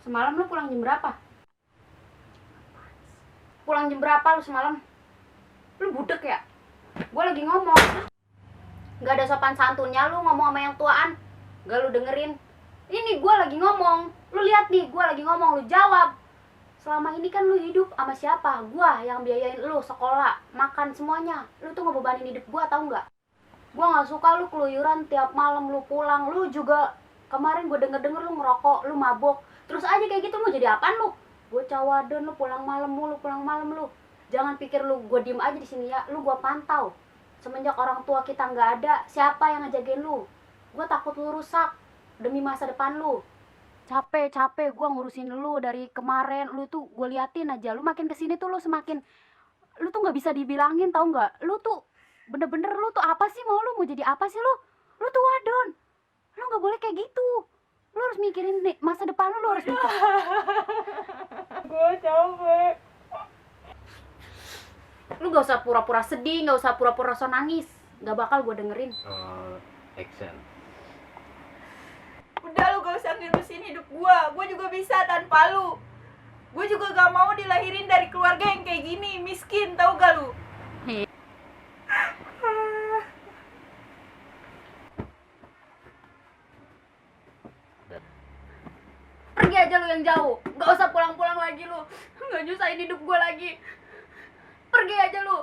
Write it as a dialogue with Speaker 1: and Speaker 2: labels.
Speaker 1: Semalam lu pulang jam berapa? Pulang jam berapa lu semalam? Lu budek ya? Gue lagi ngomong. Gak ada sopan santunnya lu ngomong sama yang tuaan. Gak lu dengerin. Ini gue lagi ngomong. Lu lihat nih, gue lagi ngomong, lu jawab. Selama ini kan lu hidup sama siapa? Gue yang biayain lu sekolah, makan semuanya. Lu tuh ngebebanin hidup gue, tau gak? Gue gak suka lu keluyuran tiap malam lu pulang. Lu juga kemarin gue denger lu ngerokok, lu mabok. Terus aja kayak gitu lu jadi apaan lu? Bocah wadon lu pulang malam lu. Jangan pikir lu gue diem aja di sini ya. Lu gue pantau. Semenjak orang tua kita nggak ada, siapa yang ngejagain lu? Gue takut lu rusak demi masa depan lu. Capek gue ngurusin lu dari kemarin. Lu tuh gue liatin aja. Lu makin kesini tuh lu semakin, lu tuh nggak bisa dibilangin, tau nggak? Lu tuh bener-bener lu tuh apa sih, mau jadi apa sih lu? Lu tuh wadon. Lu nggak boleh kayak gitu. Lu harus mikirin nih masa depan lu harus mikirin.
Speaker 2: Gue capek.
Speaker 1: Lu gak usah pura-pura sedih, gak usah pura-pura so nangis. Gak bakal gue dengerin.
Speaker 3: Action.
Speaker 2: Udah lu gak usah ngerusin hidup gue juga bisa tanpa lu. Gue juga gak mau dilahirin dari keluarga yang kayak gini, miskin, tau gak lu?
Speaker 1: Pergi aja lu yang jauh. Gak usah pulang-pulang lagi lu. Gak nyusahin hidup gue lagi. Pergi aja lu.